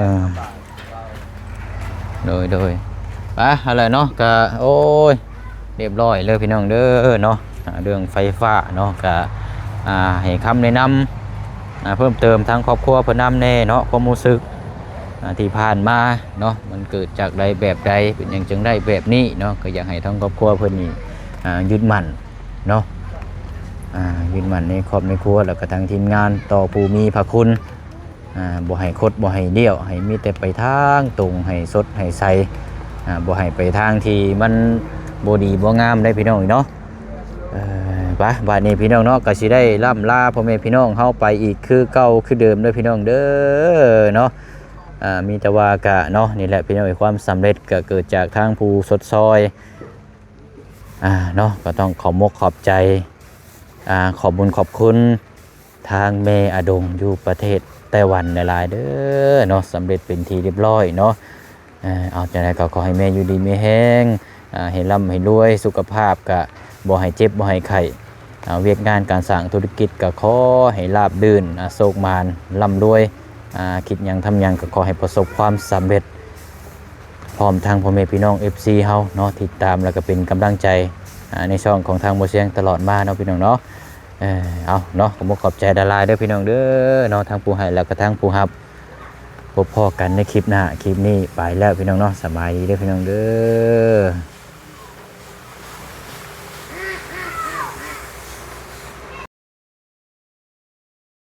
ໂດຍ ໂດຍ ໄປຫັ້ນແຫຼະເນາະ ກະ ໂອ້ຍ ຮຽບຮ້ອຍເລີຍພີ່ນ້ອງເດີເນາະ ອ່າ ເລື່ອງໄຟຟ້າເນາະ ກະ ອ່າ ໃຫ້ຄຳແນະນຳ ອ່າ ເພີ່ມເຕີມທາງຄອບຄົວເພິ່ນນຳແດ່ເນາະ ຄວາມຮູ້ສຶກ ອ່າ ທີ່ຜ່ານມາເນາະ ມັນເກີດຈາກໃດແບບໃດ ເປັນຫຍັງຈຶ່ງໄດ້ແບບນີ້ເນາະ ກໍຢາກໃຫ້ທາງຄອບຄົວເພິ່ນນີ້ ອ່າ ຍຶດໝັ້ນເນາະ ອ່າ ຍຶດໝັ້ນໃນຄອບໃນຄົວ ແລ້ວກໍທາງທີມງານຕໍ່ຜູ້ມີພະຄຸນ ອ່າ ບໍ່ໃຫ້ຄົດບໍ່ໃຫ້ລ້ຽວ ໃຫ້ມີແຕ່ໄປທາງຕົງ ໃຫ້ສົດໃຫ້ໃສ ອ່າ ບໍ່ໃຫ້ໄປທາງທີ່ມັນບໍ່ດີບໍ່ງາມໄດ໋ພີ່ນ້ອງເນາະ ເອີ ໄປ ບາດນີ້ພີ່ນ້ອງເນາະ ກໍຊິໄດ້ລ່ຳລາພໍ່ແມ່ພີ່ນ້ອງເຮົາໄປອີກຄືເກົ່າຄືເດີມເດີພີ່ນ້ອງເດີເນາະ ອ່າ ມີແຕ່ວ່າກະເນາະ ນີ້ແຫຼະພີ່ນ້ອງເອີຍ ຄວາມສຳເລັດກໍເກີດຈາກທາງຜູ້ຊົດຊ່ອຍ ອ່າ ເນາະ ກໍຕ້ອງຂອບມົກຂອບໃຈ ອ່າ ຂອບບຸນຂອບຄຸນ ທາງແມ່ອາດົງຢູ່ປະເທດໄຕ້ຫວັນຫຼາຍໆເດີເນາະ ສຳເລັດເປັນທີ່ຮຽບຮ້ອຍເນາະ ເອີ ເອົາ ຈັ່ງໃດກໍຂໍໃຫ້ແມ່ຢູ່ດີມີແຮງ ອ່າ ໃຫ້ລ່ຳໃຫ້ລວຍ ສຸຂະພາບກະບໍ່ໃຫ້ເຈັບບໍ່ໃຫ້ໄຂ້ ອ່າ ວຽກງານການສ້າງທຸລະກິດກະຂໍໃຫ້ລາບລື່ນ ອ່າ ໂຊກໝານ ລ່ຳລວຍ ອ່າ ຄິດຫຍັງທຳຫຍັງກໍຂໍໃຫ້ປະສົບຄວາມສຳເລັດ ພ້ອມທັງພໍ່ແມ່ພີ່ນ້ອງເອັຟຊີເຮົາເນາະ ຕິດຕາມແລ້ວກໍເປັນກຳລັງໃຈ ອ່າ ໃນຊ່ອງຂອງທາງບໍ່ຊຽງຕະຫຼອດມາເນາະພີ່ນ້ອງເນາະ ເອີ ເອົາເນາະ ຂໍຂອບໃຈຫຼາຍໆເດີພີ່ນ້ອງເດີເນາະ ທັງຜູ້ໃຫ້ແລ້ວກໍທັງຜູ້ຮັບ ພົບພໍ້ກັນໃນຄລິບໜ້າ ຄລິບນີ້ໄປແລ້ວພີ່ນ້ອງເນາະ ສະບາຍດີເດີພີ່ນ້ອງເດີ.